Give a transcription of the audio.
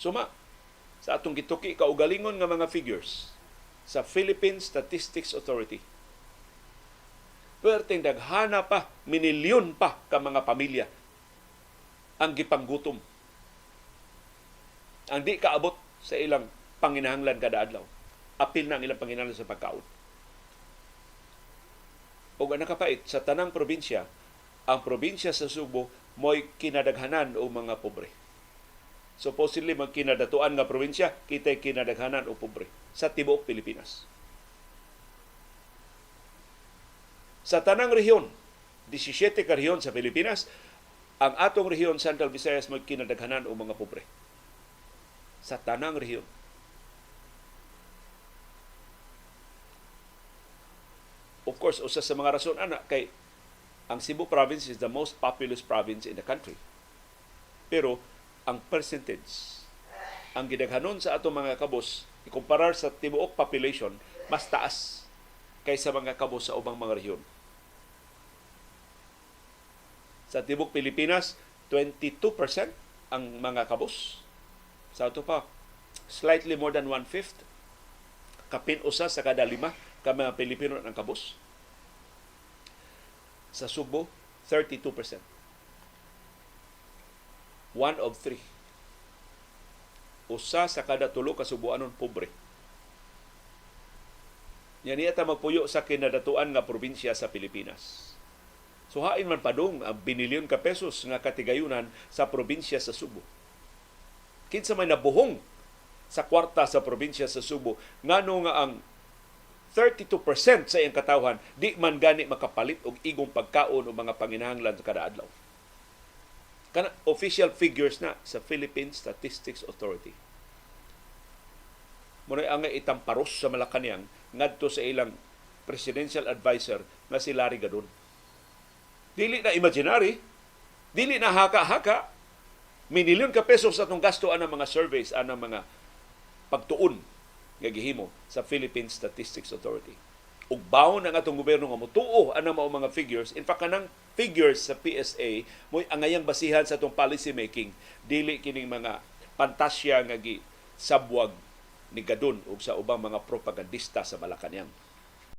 Suma sa atong gituki kaugalingon nga mga figures sa Philippine Statistics Authority, perteng daghana pa, minilyon pa ka mga pamilya ang gipanggutom, ang di kaabot sa ilang panginahanglan kada adlaw. Apil na ang ilang panginahanglan sa pagkaon. Ug ang nakapait, sa tanang probinsya, ang probinsya sa Subo mo'y kinadaghanan og mga pobre. Supposedly magkinadatuan nga probinsya, kita'y kinadaghanan og pobre sa tibuok Pilipinas. Sa tanang rehiyon, 17 ka rehiyon sa Pilipinas, ang atong rehiyon Central Visayas mo'y kinadaghanan og mga pobre. Sa tanang rehiyon. Of course, usa sa mga rason ana kay ang Cebu province is the most populous province in the country. Pero ang percentage, ang gidaghanon sa atong mga kabus ikumparar sa tibuok population, mas taas kaysa mga kabus sa ubang mga rehiyon. Sa tibuok Pilipinas, 22% ang mga kabus. Sa ato pa, slightly more than one-fifth, kapin usa sa kada lima ka mga Pilipino ang kabus. Sa Subo, 32%. One of three. Usa sa kada tulo ka Subuanon, pobre. Nya niya ta magpuyo sa kinadatuan nga probinsya sa Pilipinas. So hain man padung ang binilyon ka pesos nga katigayunan sa probinsya sa Subo? Kinsa may nabuhong sa kwarta sa probinsya sa Subo? Ngano nga ang 32% sa iyang katawhan di man gani makapalit og igong pagkaon o mga panginahanglan sa kada adlaw? Kana official figures na sa Philippine Statistics Authority. Muna ang itamparos sa Malacanang ngadto sa ilang presidential advisor nga si Larry Gadon. Dili na imaginary, dili na haka-haka. Minilyon ka pesos atong gasto anang mga surveys, anang mga pagtuon nga gihimo sa Philippine Statistics Authority. Ug bawon ang atong gobyerno nga motuo anang mao mga figures. In fact, kanang figures sa PSA mo'y angayang basihan sa atong policy making, dili kining mga pantasya nga gi sabwag ni Gadon ug sa ubang mga propagandista sa Malacanang.